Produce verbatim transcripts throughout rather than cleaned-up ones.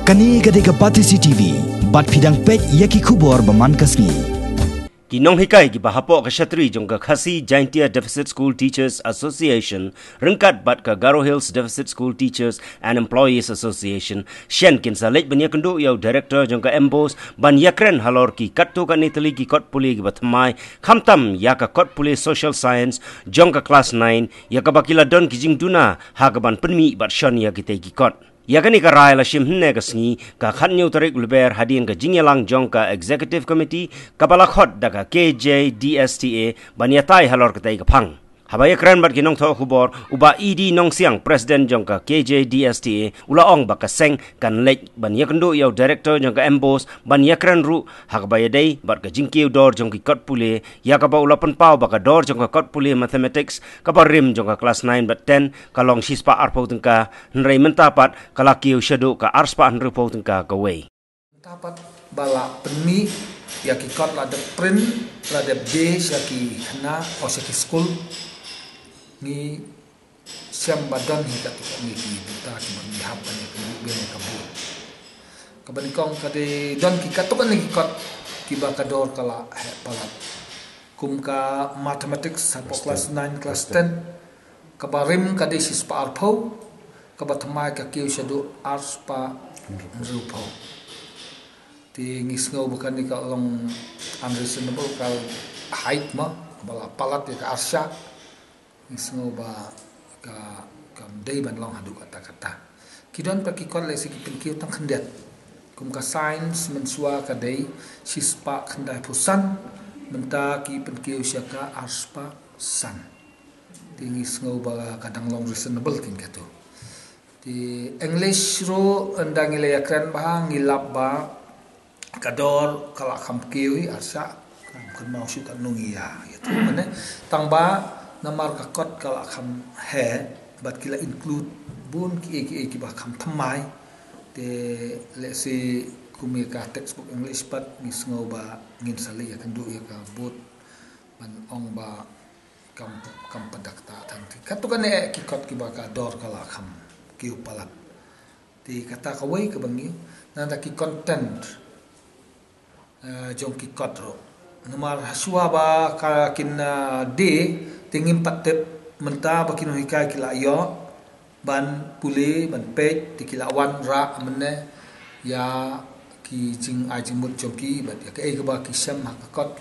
Kane ka dei ka Batesi T V, bad phi dang peit ïa ki khubor ba man ka sngi. Ki nonghikai kiba hapoh ka shatri jong ka Khasi Jaintia Deficit School Teachers Association ryngkat bad ka Garo Hills Deficit School Teachers and Employees Association shen kin sa leit ban ïakynduh ïa u director jong ka MBOSE ban ïakren halor ki katto katne tylli ki kot pule kiba thymmai, khamtam ïa ka kot pule Social Science jong ka klas nine, ïa kaba ki la don ki jingduna ha kaban pynmih bad shon ïa kitei ki kot. Ïa kane ka rai la shim hynne ka sngi, ka khatñiew tarik Lber, hadien ka jingïalang jong ka Executive Committee kaba la khot da ka K J D S T A ban ïatai halor katei ka phang. Haba ïakren bad ki nongthoh khubor, u Bah E D Nongsiang, President jong ka K J D S T A, u la ong ba ka seng kan leit ban ïakynduh ïa u director jong ka MBOSE ban ïakren ruh ha kaba ïadei bad ka jingkiew dor jong ki kot pule, ïa kaba u la pynpaw ba ka dor jong ka kot pule Mathematics kaba rim jong ka klas nine bad ten ka long shispah arphew tyngka, hynrei mynta pat ka la kiew shaduh ka arspah hynriewphew tyngka kawei. Mynta pat ba la pynmih ïa ki kot, la dep print, la dep die sha ki khynnah, o sha ki skul. Ngi shem ba don hi katto katne ki bynta kiba ngi hap ban ïakynduh biang ïa ka board. Kaba nyngkong ka dei don ki katto katne ki kot kiba ka dor ka la heh palat. Kum ka Mathematics hapoh klas nine, klas ten, kaba rim ka dei shispah arphew, kaba thymmai ka kiew shaduh arspah hynriewphew. Te ngi sngew ba kane ka long unreasonable, ka high mo, kaba la palat ïa ka arshah. Ngi sngew ba ka, kam dei ban long haduh katta katta. Ki don pat ki kot lehse ki pynkiew tang khyndiat. Kum ka Science mynshuwa ka dei shispah khyndaiphew san, mynta ki pynkiew sha ka arspah san. Te ngi sngew ba ka dang long reasonable kin katu. Te English ruh ynda ngi la ïakren bha, ngi lap ba ka dor ka la kham kiew hi arshah, kam kynmaw shuh katno ngi ïa, ïa tu mane. Tang ba namar ka kot ka la kham heh, bad ki la include bun kiei kiei kiba kham thymmai. Te lehse kum ïa ka textbook English pat ngi sngew ba ngin sa leit ïakynduh ïa ka board ban ong ba kam, kam pat da kata tang. Te katto katne ki kot kiba ka dor ka la kham kiew palat. Te kata kawei kaba ngi, nangta ki content, eh, jong ki kot ruh. Namar hashwa ba ka kin, eh, die, te ngim pat tip, mynta ba ki nonghikai ki la ïoh ban pule, ban peit, te ki la wanrah mynne ïa ki jingai jingmut jong ki bad ïa kaei kaba ki shem ha ka kot.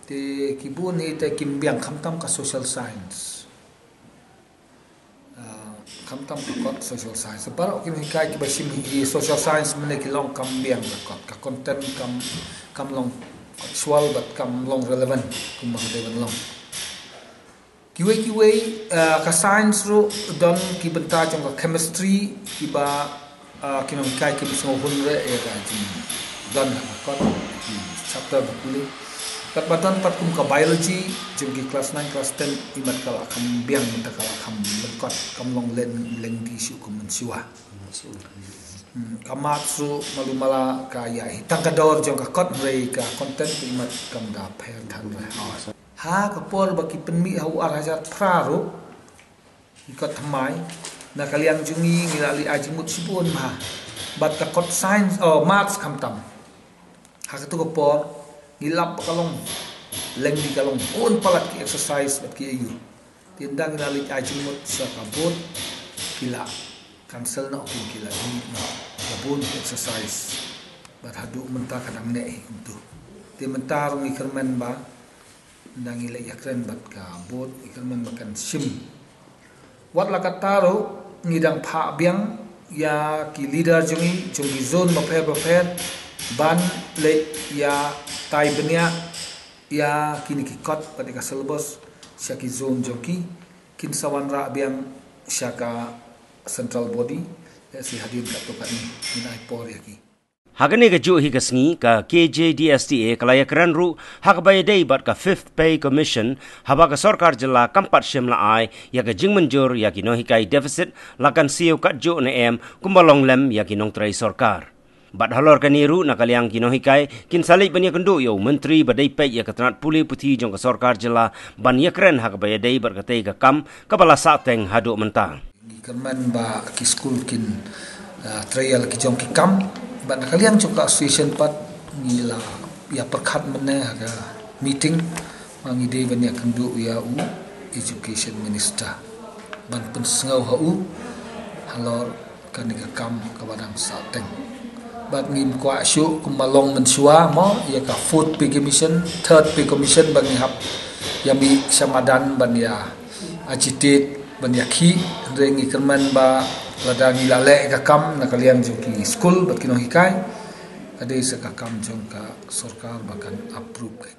Te ki bun hi te kim biang, khamtam ka Social Science. Ah, khamtam ka kot Social Science. Baroh ki nonghikai kiba shim hi Social Science mynne ki la ong kam biang ka kot. Ka content kam, kam long factual bad kam long relevant kumba ka dei ban long. Kiwei kiwei, ah, ka Science ruh don ki bynta jong ka Chemistry kiba, ah, ki nonghikai kim sngew hun re ïa ka jingdon ha ka kot, ki chapter ba pule. Katba don pat kum ka Biology jong ki klas nine, klas ten, imat ka la kham biang, mynta ka la kham lyngkot, kam long leng, lengdi shuh kum mynshuwa. Hmm, ka Maths ruh malu mala ka ïa hi tang ka dor jong ka kot, hynrei ka content imat kam da pher than re. Ha ka por ba ki pynmih ha u ar hajar phra ruh, ki kot thymmai, na ka liang jong ngi ngi la leit ai jingmut shibun bha. Bad ka kot Science, oh, Maths khamtam. Ha katu ka por ngi lap ba ka long lengdi, ka long bun palat ki exercise bad ki aïu. Te ynda ngi la leit ai jingmut sha ka board, ki la cancel noh, ki la delete noh ïa bun ki exercise. Bad haduh mynta ka dang neh hi kumtu. Te mynta ruh ngi kyrmen ba ynda ngi leit ïakren bad ka board, ngi kyrmen ba kan shim. Wat la katta ruh ngi dang phah biang ïa ki leader jong ngi, jong ki zone bapher bapher, ban leit ïatai bniah ïa kine ki kot bad ïa ka syllabus sha ki zone jong ki, kin sa wanrah biang sha ka central body, lehse hadien katto katne ngin ai por ïa ki. Ha kane kajuh hi ka sngi, ka K J D S T A ka la ïakren ruh ha kaba ïadei bad ka Fifth Pay Commission, haba ka sorkar jylla kam pat shym la ai ïa ka jingmynjur ïa ki nonghikai deficit, la kan siew katjuh ne em kumba long lem ïa ki nongtrei sorkar. Bad halor kane ruh, na ka liang ki nonghikai kin sa leit ban ïakynduh ïa u Myntri ba dei peit ïa ka tnat pule puthi jong ka sorkar jylla ban ïakren ha kaba ïadei bad katei ka kam kaba la sahteng haduh mynta. Ngi kyrmen ba ki skul kin ah, trei ïa la ki jong ki kam. Bad na ka liang jong ka association pat ngi la ïa pyrkhat mynne ha ka meeting, ma ngi dei ban ïa kynduh ïa u education minister ban pynsngew ha u halor kane ka kam kaba dang sahteng. Bad ngim kwah shuh kumba long mynshuwa mo, ïa ka fourth pay commission, third pay commission ba ngi hap ïa mih sha madan ban ïa agitate ban ïa khih. Hynrei ngi kyrmen ba lada ngi la leh ka kam na ka liang jong ki skul bad ki nonghikai, ka dei sa ka kam jong ka sorkar ba kan approve ka.